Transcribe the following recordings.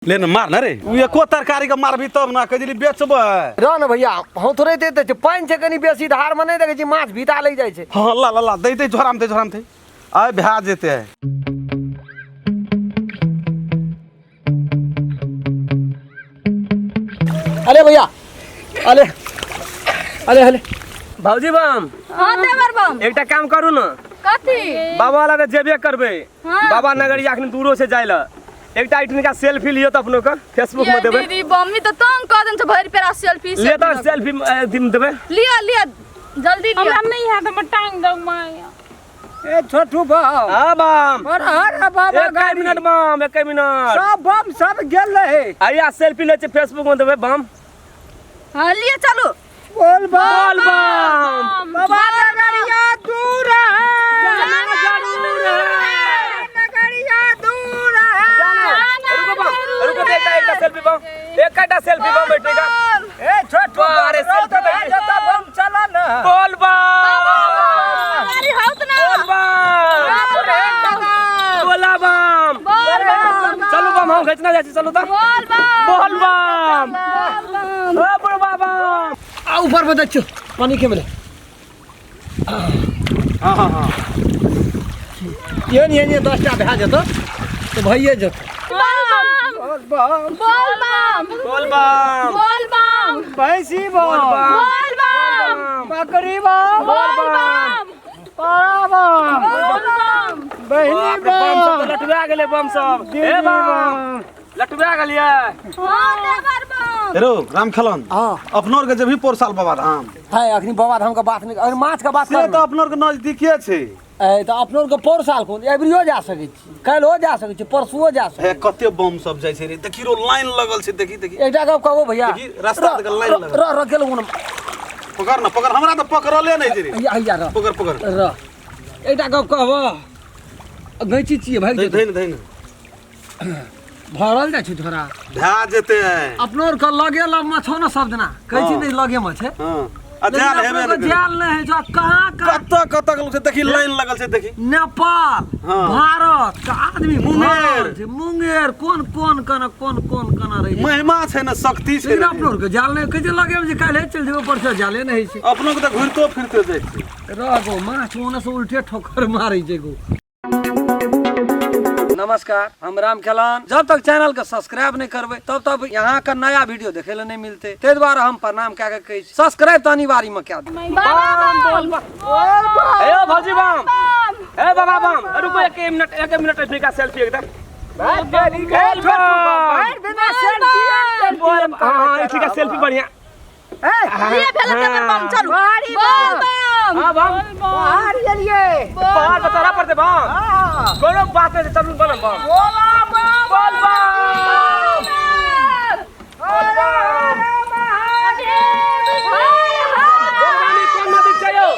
ले न मार न रे उ एको तरकारी के मारबी तब ना कह दिली बेचबै। रह न भैया, हम थोड़े दे दै छियै, पानि छै कनि बेसी धार में, नहि देखै छी माछ भीता लागि जाइ छै। हाँ, ला ला ला, दे दे झोराम दे, झोराम दे, आय भए जेते। अरे भैया, अरे अरे अरे। भौजी बम। हाँ देवर बम। एकटा काम करू न। कथी? बाबा लगे जेबे करबै। हाँ। बाबा नगरिया अखन दूरो से जाय ल, एकटा एठिनका सेल्फी लियो त अपनो के फेसबुक में ये देबै। दीदी बम्मी तो तंग कर देन छै भरि पेरा सेल्फी। ले त सेल्फी दिन देबै। लियो लियो जल्दी लियो। हमरा नहीं है तो टांग दो माया। ए छोटू बाब। हां बम। और हर बाबा एक मिनट बम, एक मिनट। सब बम सब गेल रहे। आया सेल्फी ले छै, फेसबुक में देबै बम। हां लियो चलू। बोल बम। बोल बम। बाबा नगरिया दूर है, जाना जरूर है। नगरिया दूर है। रुको बम, रुको, एकटा एकटा सेल्फी बम, एकटा सेल्फी बम बैठेगा। ए छोटू अरे बम, सेल्फी रोड बैठे। जता बम चला ना। बोल बम। अरे हाउत ना। बोल बम। बोला बम। बोल बम। चलू बम, हम खींचना जाइ छी, चलू त। बोल बम। बोल बम। ओ बुढ़बा बम। आ ऊपर में दै छियौ पानी के मिले। हाँ हाँ हाँ। एहन एहन एहन 10टा भए जेतौ तऽ भइए जेतौ। बोल बम। बोल बम। बोल बम। बोल बम। बोल बम। भैंसी बम। बोल बम। बकरी बम। बोल बम। पारा बम। बोल बम। बहिनी बाप रे, बम सब बम। तऽ लटुआ गेलै बम सब। ए बम लटुआ गेलियै। हाँ देवर बम। हेरो राम खेलन। हाँ। अपनो के जेबही पोर साल बाबा धाम? है अखनी बाबा धाम के बात नहीं, अगर माछ के बात से कर तऽ अपनो के नजदीके छै। ए तऽ अपनो के पौर साल कोन एबरियो जा सकै छी, काल्हिओ जा सकै छी, परसुओ जा सकै हे कते बम सब जाइ छै रे, देखी रो लाइन लगल छै, देखी देखी। एकटा गप कहबो भैया? देखी, रास्ता तक लाइन लगल। र र गेलहुँ न। पकड़ न पकड़, हमरा तऽ पकड़ले नहि छै रे। हैया हैया र। पकड़ पकड़। र एकटा गप कहबो? गैची छियै भागि धै जेतौ। धै न धै न। भरल जाइ छै झोरा। भए जेतै। अपनो आर के लगे लग में छौ ने सब दिना कहै छी। हाँ। नहि लगे में छै। हाँ आ लेकिन जाल हेबे अपनो के नहि करै। जाल नहि होइ छै। कहाँ कहाँ कतऽ कतऽ के लोक छै, देखी लाइन लगल छै देखी। नेपाल, हाँ। भारत के आदमी मुंगेर। भरल छै, मुंगेर कोन कोन कना कोन कोन कना रहै छै। महिमा छै ने, शक्ति छै लेकिन ने। अपनो आरके जाल नहि कहै छै लगे में जे काल्हि चलि जेबै परसों, जाले नहि होइ छै। अपनो के तऽ घुरितो फिरते जाइ छै। रह गो माछ ओने से उल्टे ठोकर मारै छै गो। नमस्कार, हम राम खेलान। जब तक चैनल के सब्सक्राइब नहीं करबै तब तक यहाँ का नया वीडियो देखे ला नहीं मिलते, ताहि दुआरे हम प्रणाम कए के कहै छी सब्सक्राइब तऽ अनिवार्य में कए देबै। बाबा बम बम। ए भौजी बम, ए बाबा बम, रुको एक मिनट, एक मिनट, एठिनका सेल्फी एकदम। ए छोटू बम, भरि दिना सेल्फी। बोल। हाँ एठिनका सेल्फी बढ़िया। लिए भेल देवर बम, चलू। बोल बम। हां बम। बाहर गेलियै। पहाड़ पर चढ़ा पड़ते बम। हाँ। कोनो बात नहीं, चलू बनम बम। बोला बम। बोल बम। बोल बम। कोन नदी छै यौ?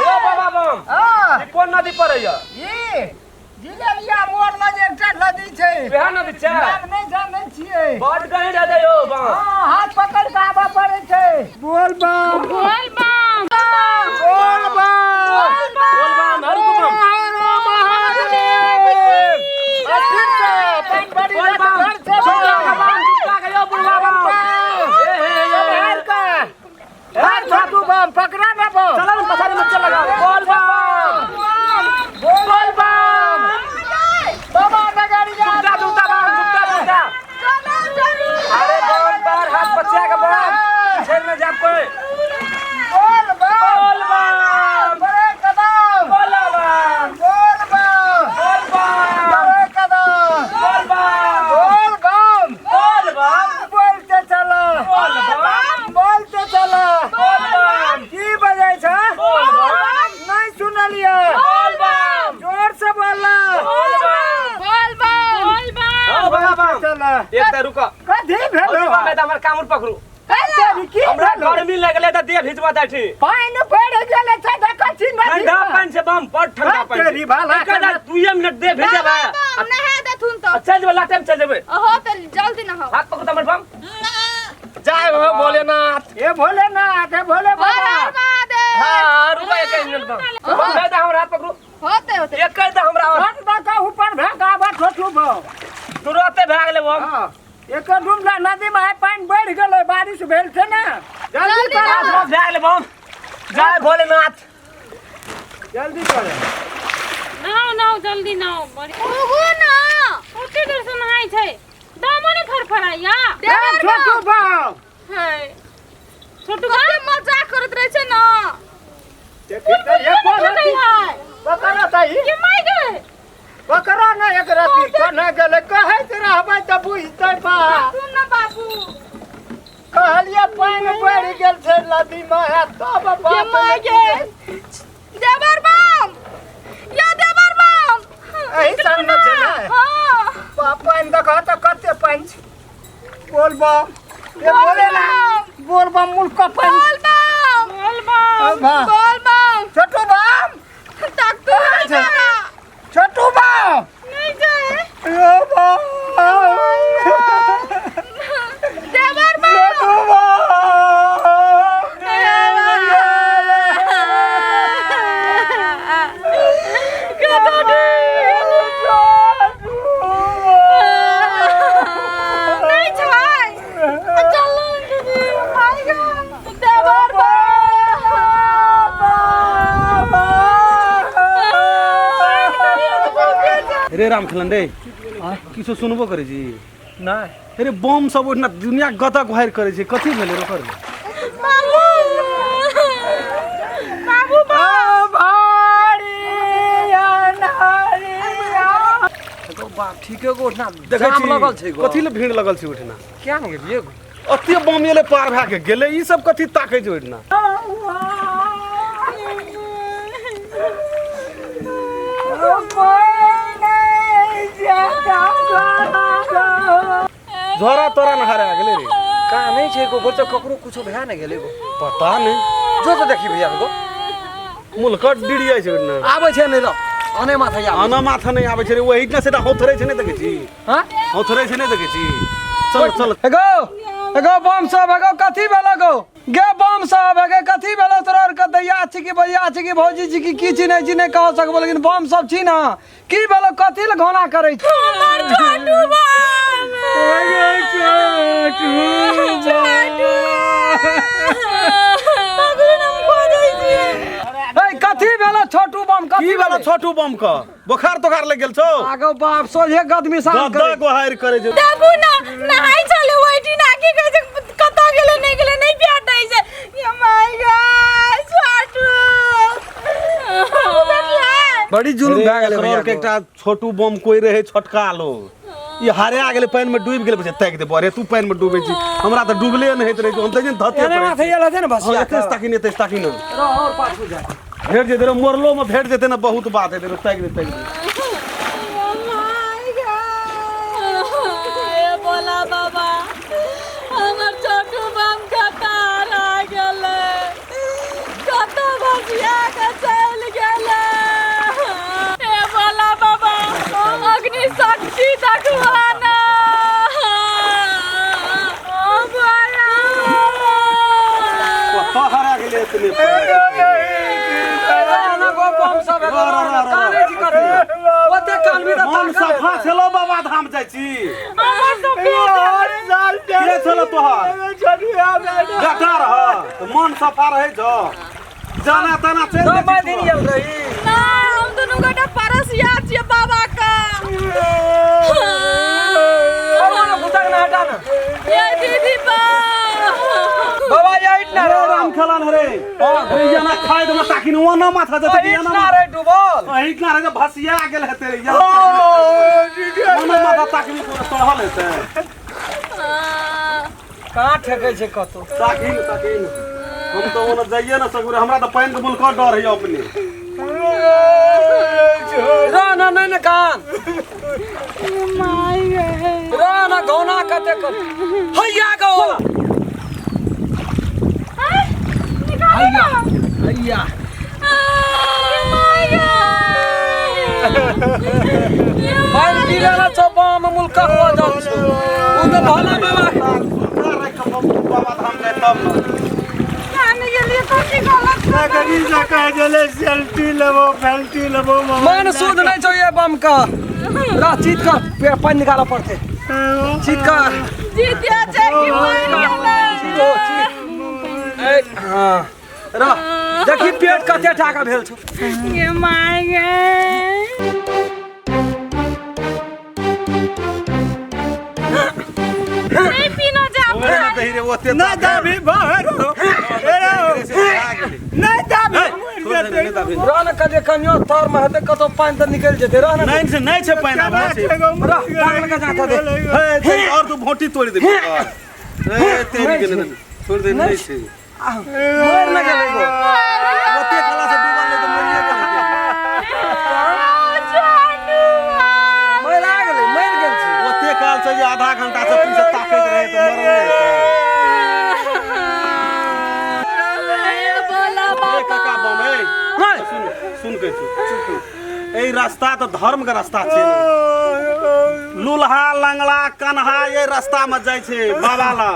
यौ बाबा बम। हाँ। ई कोन नदी पड़ै यौ? ई जिलेबिया मोड़ लग एकटा नदी छै। वएह नदी छै? नाम नहि जानै छियै। बड गहीर है यौ बम। हाँ, हाथ पकड़ के आबऽ पड़ै छै। बोल बम। बोल बम। बोल बम। बोल बम, हरु बम। हर महादेव। आ फिर से अपन बड़ी बोल बम। घर से झुका के बम, झुका के यौ बुढ़वा बम। ए हे हे। संभाल के। हाथ छोटू बम पकड़ा ना बम। चला ना पछाड़ी में चल लगा। बोल बम। बोल बम। बाबा नगरिया। झुकता झुकता बम, झुकता झुकता। अरे बम पर हाथ पछिया के बम छेड़ न जाब कोई। बोल बम। बोल बम। बड़े कदम। बोल बम। बोल बम। बोल बम। बड़े कदम। बोल बम। बोल बम। बोल बम। बोलते चलो। बोल बम। बोलते चलो। बोल बम। की बजै छ? बोल बम। नहीं सुनलियै। बोल बम। जोर से बोल। बोल बम। बोल बम। बोल बम। ओ बाबा बम। चलो। एक तऽ रुको। कथी भेलो? बम तऽ हमर कामुर पकड़ू। तेरी की हमरा भेलो? गर्मी लगले तऽ देह भिजवा दै छी। पानि पड़ि गेलै छै, देखै छी नदी ठंडा पानि छै बम, बड़ ठंडा पानि छै। तेरी भाला। एकर 2 मिनट देह भिजेबै। बम नहा देथुन आ तो। चलि जेबै, लाटे में चलि जेबै। अहो तऽ जल्दी नहाओ। हाथ पकड़ू तऽ हमर बम। जय हो भोलेनाथ। हे भोलेनाथ, हे भोले हर बाबा। हर महादेव। हाँ रुको एक मिनट बम। बम दे हमरा हाथ पकड़ू। होते होते। एक दे हमरा। बन बका ऊपर भए गाबा छोटू बम। तुरते भए गेलै बम। बम। हाँ, एकर डुमला नदी में आइ पानि बढ़ि गेलै, बारिश भेल छै ने। जल्दी कर, जय गेलै बम, जय भोलेनाथ। जल्दी कर। नहाओ नहाओ जल्दी नहाओ। बड़ी उगू ना। ओते देर से नहाय छै, दमो नहि फरफराइया। देवर छोटू बम। बम। है छोटू कते बम मजाक करैत रहै छै ना। देखी तऽ एको रत्ती है पकड़ा तऽ ई के माय गए पकड़ा ने एक रत्ती कोना गेलै। कहैत रहबै तऽ बुझतै बा। सुन ना बाबू, कहलियै पानि बढ़ि गेल छै नदी में, आ तब के बाप माय गे। देवर बम, या देवर बम। एहि संग मे छै ने? हाँ। पानि देखह तऽ कते पानि छै। बोल बम, ये बोले ना, बोल बम मुल्क पानि। बोल बम, बोल बम, बा। बोल बम। छोटू बम, ताक तो नहीं जाना। छोटू बम नहीं जाए। यो बम, देवर बम। छोटू बम। नहीं छै। चल दीदी, माय गे। देवर बम। रे राम खेलन रे, किछो सुनबो करै छी? नहि। अरे बम सब ओहिना दुनिया गदक वायर करै छै, कथी भेलै रे ओकर? बाबू, बाबू बम। एगो बाप ठीके गो ओठना देखै जाम छी लगल छै गो। कथी ले भीड़ लगल छै ओहिठिना? किया ने गेलियै गो? अते बम एलै पार भए के गेलै, ई सब कथी ताकै छै ओहिठिना? झोरा तोरा न हरा गेलै रे। कहाँ नहि छै गो, बोल तऽ ककरो कुछो भए ने गेलै गो। पता नहि। जो तऽ देखी भैया गो। मुलकट डिरियाइ छै ओहिठिना। आबै छै नहि र, आने माथा आबै। आना माथा नहि आबै छै रे, ओहिठिना से तऽ हौथरै छै, नहि देखै छी? हाँ? हौथरै छै, नहि देखै छी? चल चल। एगो एगो बम सब, एगो कथी भेल गो? गे बम सब, गे कथी भेल तोरा आर के? दैया छी कि भैया छी कि भौजी छी कि की छी नहि छी, नहि कह सकबो, लेकिन बम सब छी ना, की भेल? कथी ले घोना करै छी? हमर छोटू बम, छोटू पकड़ू ना, हम खोजै छियै। ए कथी भेल छोटू बम? की कथी भेल छोटू बम के? बोखार तोखार लागि गेल छौ? आगो बाप सोझे गदमी सान गद्दा करै। गोहारि करै छै। देखू ना, नहाय छलै ओहिठिना, की कहै छै, कतऽ गेलै नहि गेलै नहि भेटै छै। ये my God, छोटू बाबू भेटलै। बड़ी जुलुम भए गेलै एकरो भैया के एकटा छोटू बम कोई रहे छोटका लोग, ई हरा गेलै, पानि में डूबि गेलै। बच्चा ताकि दे, अरे तू पानि में डूबै छी, हमरा तऽ डूबले नहि होइत रहै छै, हम तऽ धते एने माथे आयल हेतै ने हँ। भसिया। एतै से ताकि ने, एतै से ताकि ने। रह और पाछू जाय। भेट जेतै रे, मोरलो में भेट जेतै ने, बहुत बात हेतै रे। ताकि दे, ताकि दे। My God, ए भोला बाबा, हमर छोटू बम कतऽ हरा गेलै? कतऽ भसिया के चलि गेलै? ए भोला बाबा, अग्नि शक्ति देखबा ना। ओ भोला बाबा। कतऽ हरा गेलै एतने पानि? एना गो बम सब, एगो रह, रह, रह, रह। कानै छी कथी? ओते कानबी तऽ मन ताकल सफा हेतै। छलो, बाबा धाम जाइ छी। हमर सब के छलो तोहर? बेटा रह तऽ मन सफा रहै छौ, जाना ताना चलि सब जाइ माय छी दिन तू। आयल रही ना, हम दुनू गोटा परसिया छियै बाबा का। और मने भूतक ना हटा ना। ये दीदी बा। बाबा ये it ना रे रे। राम खेलन रे, रे एना खाइ दे ताकि ओना माथा जेतै कि it एना ना रे डूबल। एहि ना रे, भसिया गेल हेतै रे, एना ओना माथा ताकि पूरा सड़ल हेतै। कहाँ ठेकै छै कतौ? ताकि न, ताकि न, हम तऽ ओना जाइए ना सकबै रे, हमरा तऽ पानि के मुल्क डर है अपने। रा ना नहीं ने कान रा ना गौना कते कर हैया गो। हैया हैया। पानि पी लेना छौ बम, मुल्क हुआ जान छौ उ तऽ भोला बाबा। सुखा राखि कऽ बाबा धाम जाय तब ने। जाने के लिए कथी गलत? सेल्फी लेबो, फेल्टी लेबो। मन शुद्ध नहीं छौ ये बम का। रा चीत कर, पानि निकालऽ पड़तै। चित्कार जीतिया छै कि मरि गेलै। चिरो ए हां रह देखी पेट कते टाका भेल छौ। गे my गे। नहीं पीना जा। दही रे ओते ना दाबी बाहर नहीं दाबी रह न कजे कनियो तर में हेतै कतौ पानि तऽ निकलि जेतै रह न। नहीं से नहीं छै पानि आब नहीं छै। रह डांग लगा जाता दे। हे और तू भोटी तोड़ दे ए तेरी गेलै छोड़ दे नहीं छै मर न गेलै गो ओते कला से डूबल ले त मरिए गेलै। मर आ गेलै मर गेल छी ओते काल से जे आधा घंटा से पीछे ताकैत रहे त मरल नहीं। बोला ए काका बम ए सुन सुन के चुप ए रास्ता त धर्म के रास्ता छै। लुल्हा लंगड़ा कन्हा ये रास्ता में जाय छै बाबा ला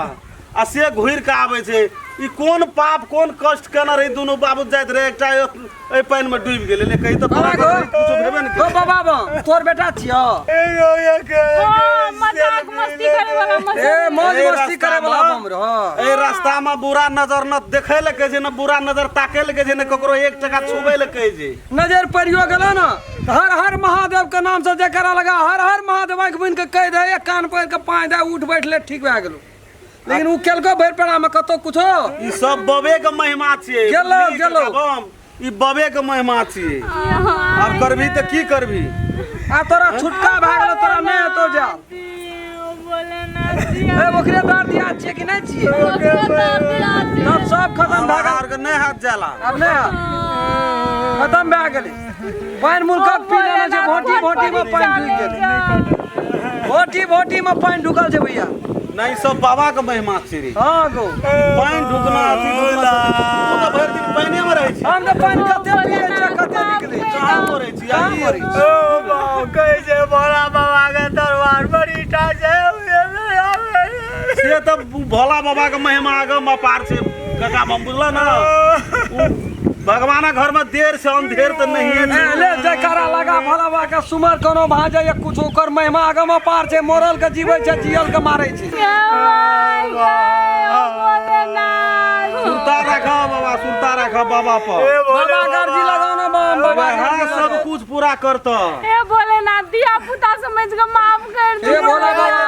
आ से घुरि के आबै छै। ई कोन पाप कोन कष्ट केने रही दुनू बाबू जाइत रहे एकटा एहि पानि में डूबि गेलै ले कही त तोरा कुछो भेबे ने गो बाबा बम तोर बेटा छियो। मजाक मस्ती करे वाला ए मौज मस्ती करे वाला बम रह। ए रास्ता में बुरा नजर न देखे ले कहै छै न बुरा नजर ताके ले कहै छै न ककरो एक टका छुबै ले कहै छै। नजर परियो गेलो न हर हर महादेव के नाम से जयकारा लगा हर हर महादेव आँखि बुनि के कहि दे एक कान पकड़ के पानि दे उठ बैठ ले ठीक भए गेलो। लेकिन उ केलको भरि पेड़ा में कतौ कुछो। ई सब बबे के महिमा छियै। गेलो गेलो ई बबे के महिमा छियै। आब करबी त की करबी आ तोरा छुटका भए गेलो तोरा नहि हेतौ जा। ए ओकरे दर दिया छियै कि नहि छियै तब सब खत्म भए गेल। आर के नहि हाथ जाला आब नहि हाथ खत्म भए गेलै। पानि मुल्कक पी लेने छै भोटी भोटी में पानि ढुकि गेलै भोटी भोटी में पानि ढुकल छै भैया। नहीं सब बाबा के महिमा छै रे। हां गो पानि ढुकना अथी ढुकना तू त भरि दिन पानि में रहै छी। हम त पानि कते पियै छै कते निकलै छै कहाँ मरै छी कहाँ मरै छी। ओ बाबा कहै छै भोला बाबा के दरबार बड़ी टा छै से त भोला बाबा के महिमा आगम अपार छै काका हम बुझल ना भगवानक घर में देर से अंधेर त नहीं है। ले जयकारा लगा भोला बाबा के सुमर कोनो भा जाय कुछ ओकर महिमा आगम अपार छै मरल के जीवे छै जियल के मारै छै। सुरता राख बाबा सुरता राख बाबा पर बाबा गर्जी लगाओ ना बम बाबा हां सब कुछ पूरा करत। ए भोलेनाथ दिया पुता समझ के माफ कर दे। ए भोला बाबा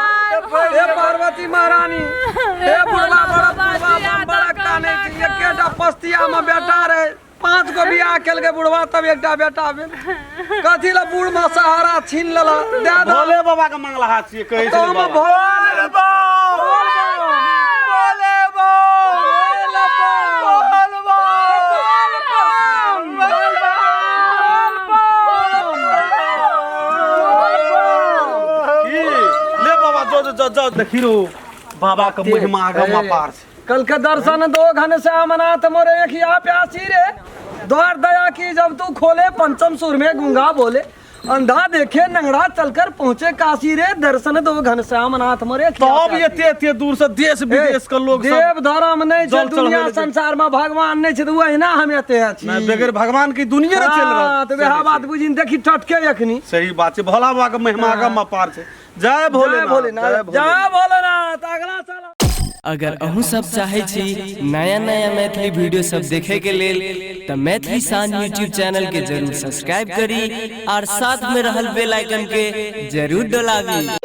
ए पार्वती महारानी ए बुढ़वा बड़ा बुढ़वा बड़ा काने छी एकेटा पस्तिया में बेटा रहे 5 गो बियाह केलकै बुढ़वा तब एकटा बेटा भेल कथी ला बूढ़ में सहारा छीन लेला दे दो भोले बाबा के मंगला हाथ छियै कहै छै तो भोले बम भोले बम की ले बाबा जो जो जो देखी रो बाबा के महिमा आगम अपार छै। कल के दर्शन दो घनश्याम नाथ मोरे अखिया प्यासी रे द्वार दया की जब तू खोले पंचम सुर में गूंगा बोले अंधा देखे नंगड़ा चलकर पहुंचे काशी रे दर्शन दो घनश्याम नाथ मोरे। तब एते एते दूर से देश विदेश के लोग सब देव धर्म नहीं छै दुनिया संसार में भगवान नहीं छै त ओहिना हम एते छी नहीं बगैर भगवान की दुनिया न चल रहल। त वएह बात बुझिन देखी टटके अखनी। सही बात छै भोला बाबा के महिमा आगम अपार छै। जय भोलेनाथ जय भोलेनाथ। अगला साल अगर अहूँ सब चाहे छी नया नया मैथिली वीडियो सब देखे के लेल त मैथिली शान यूट्यूब चैनल के जरूर सब्सक्राइब करी और साथ में रहल बेल आइकन के जरूर दबाबी।